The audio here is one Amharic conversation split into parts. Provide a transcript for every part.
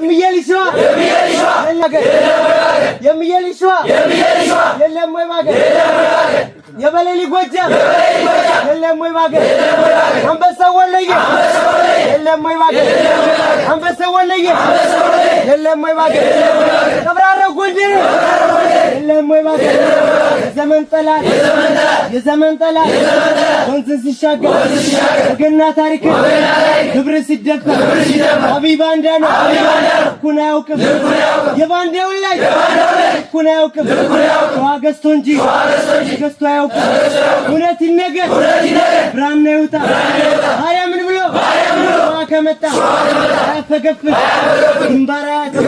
የምዬ ልጅ ሸዋ የለም ወይ ባገር የበሌሊ ጎጃም የለም ወይ ባገር አንበሳው ወሎዬ የለም ወይ ባገር አንበሳው ወሎዬ የለም ወይ ባገር ቀብራራው ጎንደር የለም ወይ ባገር የዘመን ጠላት የዘመን ጠላት ወንዝን ሲሻገር ወገና ታሪክ ክብር ሲደፈር አብይ ባንዳ ነው ልኩን አያውቅም የባንዳውን ላይ ልኩን አያውቅም ሸዋ ገዝቶ እንጂ ገዝቶ አያውቅም እውነት ይነገር ብራና ይውጣ ማርያምን ብሎ ሸዋ ከመጣ አያፈገፍግ ግንባር አያጥም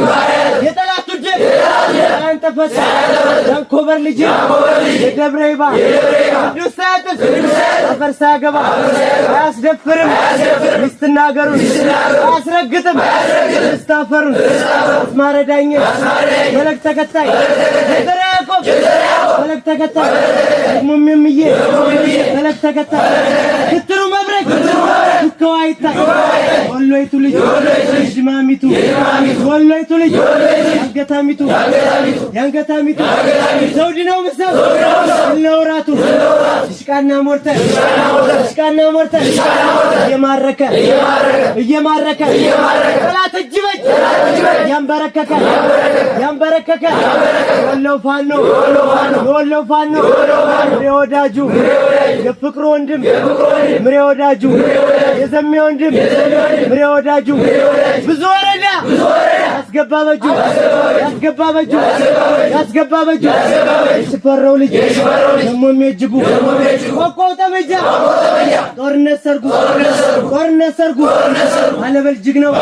የጠላቱ ደም አንጠፈታ ያንኮበር ልጅ የደብረ ይባ ቅዱስ ሳያጥስ አፈር ሳያገባ አያስደፍርም ሚስትና አገሩን አያስረግጥም ርስት አፈሩን አስማረ ዳኜ ፈለግ ተከታይ ዘርዓ ያዕቆብ ፈለግ ተከታይ ደግሞም የምዬ ፈለግ ተከታይ ክትሩ መብረቅ ዱካው አይታይ ወሎይቱ ልጅ ሽማሚቱ ወሎይቱ ልጅ ያንገታሚቱ ያንገታሚቱ ዘውድ ነው ምሰው ነውራቱ ሽቃና ሞርተር ሽቃና ሞርተር እየማረከ እየማረከ ጠላት እጅ በጅ ያንበረከከ ያንበረከከ ወሎ ፋኖ ወሎ ፋኖ ምሬ ወዳጁ የፍቅሩ ወንድም ምሬ ወዳጁ የዘሜ ወንድም ምሬ ወዳጁ ብዙ ወረዳ ያስገባ በጁ ያስገባ በጁ ያስገባ በጁ የሽፈራው ልጅ ደሞ የሚያጅጉ ቆቆው ጠመንጃ ጦርነት ሰርጉ ጦርነት ሰርጉ አለበል ጅግ ነው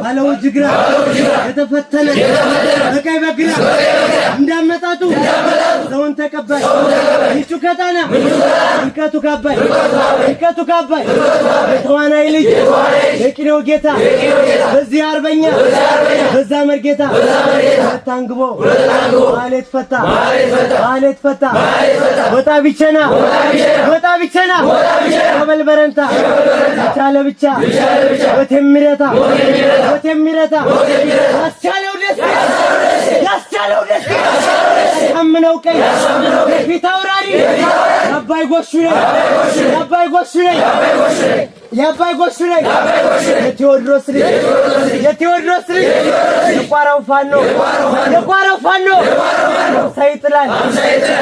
አለው ጅግራ የተፈተነ በቀኝ በግራ እንዳመጣጡ ሰውን ተቀባይ ይቹ ከጣና ልቀቱ ካባይ ልቀቱ ካባይ የተዋናይ ልጅ የቅኔው ጌታ በዚህ አርበኛ በዛ መርጌታ ታንግቦ ማለት ፈታ ማለት ፈታ ወጣ ቢቸና ወጣ ቢቸና ቀበል በረንታ ብቻ ለብቻ ወት የሚረታ ወት የሚረታ ያስቻለው ደስ ያስቻለው ደስ ያምነው ቀይ የፊት አውራሪ የአባይ ጎሹ ነኝ የአባይ ጎሹ ነኝ የአባይ ጎሹ ነኝ የቴዎድሮስ ልጅ የቴዎድሮስ ልጅ የቋራው ፋኖ የቋራው ፋኖ ሳይጥላል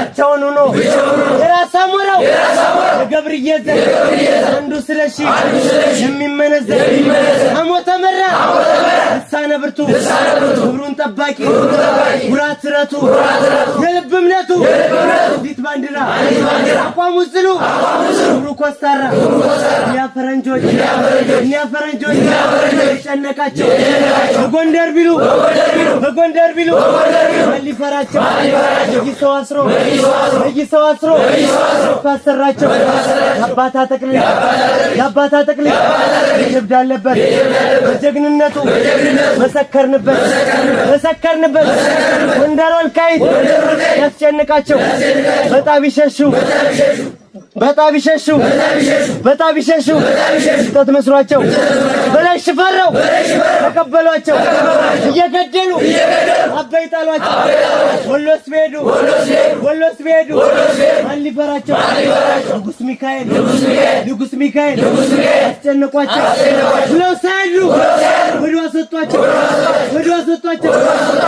ብቻውን ሆኖ የራስ አሞራው የገብርዬ ዘር አንዱ ስለሺ የሚመነዘር አሞተ መራ ልሳነ ብርቱ ክብሩን ጠባቂ ጉራት ስረቱ የልብ እምነቱ እንዲት ባንዲራ አቋሙ ጽኑ ክብሩ ኮስታራ እኛ ፈረንጆች እኛ ፈረንጆች የጨነቃቸው በጎንደር ቢሉ በጎንደር ቢሉ ማን ሊፈራቸው መይሰው አስሮ መይሰው አስሮ አሰራቸው የአባታ ጠቅልል የአባታ ጠቅልል ጀብድ አለበት በጀግንነቱ መሰከርንበት መሰከርንበት ጎንደር ወልቃይት ያስጨንቃቸው በጣም ይሸሹ በጣም ይሸሹ በጣም ይሸሹ ስህተት መስሏቸው በላይ ሽፈራው ተቀበሏቸው እየገደሉ አበይ ጣሏቸው። ወሎስ ቢሄዱ ወሎስ ቢሄዱ ማን ሊፈራቸው? ንጉስ ሚካኤል ንጉስ ሚካኤል አስጨነቋቸው ብለው ሳያድሩ ወደ አስወጧቸው ወደ አስወጧቸው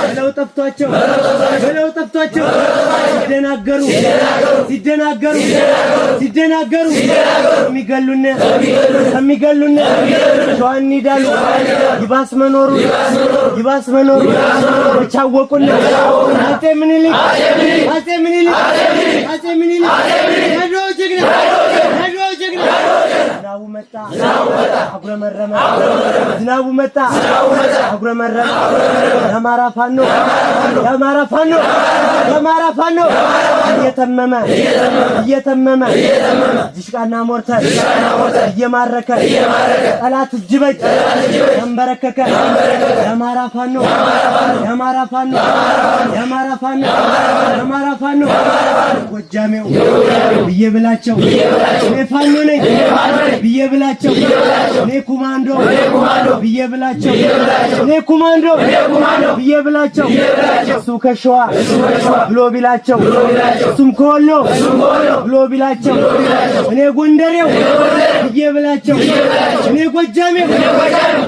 ብለው ጠፍቷቸው ብለው ጠፍቷቸው ሲደናገሩ ሲደናገሩ ሲደናገሩ ከሚገሉን ከሚገሉን ሸዋን ይዳሉ ይባስ መኖሩ ይባስ መኖሩ መቻወቁን አፄ ምኒልክ አፄ ምኒልክ አፄ ምኒልክ የአድዋው ጀግና የአድዋው ጀግና ዝናቡ መጣ አጉረመረመ ዝናቡ መጣ አጉረመረመ የአማራ ፋኖ የአማራ ፋኖ የአማራ ፋኖ እየተመመ እየተመመ ዲሽቃና ሞርተር እየማረከ ጠላት እጅ በጅ ያንበረከከ የአማራ ፋኖ የአማራ ፋኖ የአማራ ፋኖ የአማራ ፋኖ ጎጃሜው ብዬ ብላቸው እኔ ፋኖ ነኝ ብዬ ብላቸው እኔ ኮማንዶ ብዬ ብላቸው እኔ ኮማንዶ ብዬ ብላቸው እሱ ከሸዋ ብሎ ቢላቸው እሱም ከወሎ ብሎ ቢላቸው እኔ ጎንደሬው ብዬ ብላቸው እኔ ጎጃሜው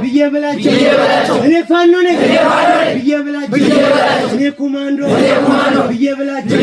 ብዬ ብላቸው እኔ ፋኖ ነኝ ብዬ ብላቸው እኔ ኮማንዶ ብዬ ብላቸው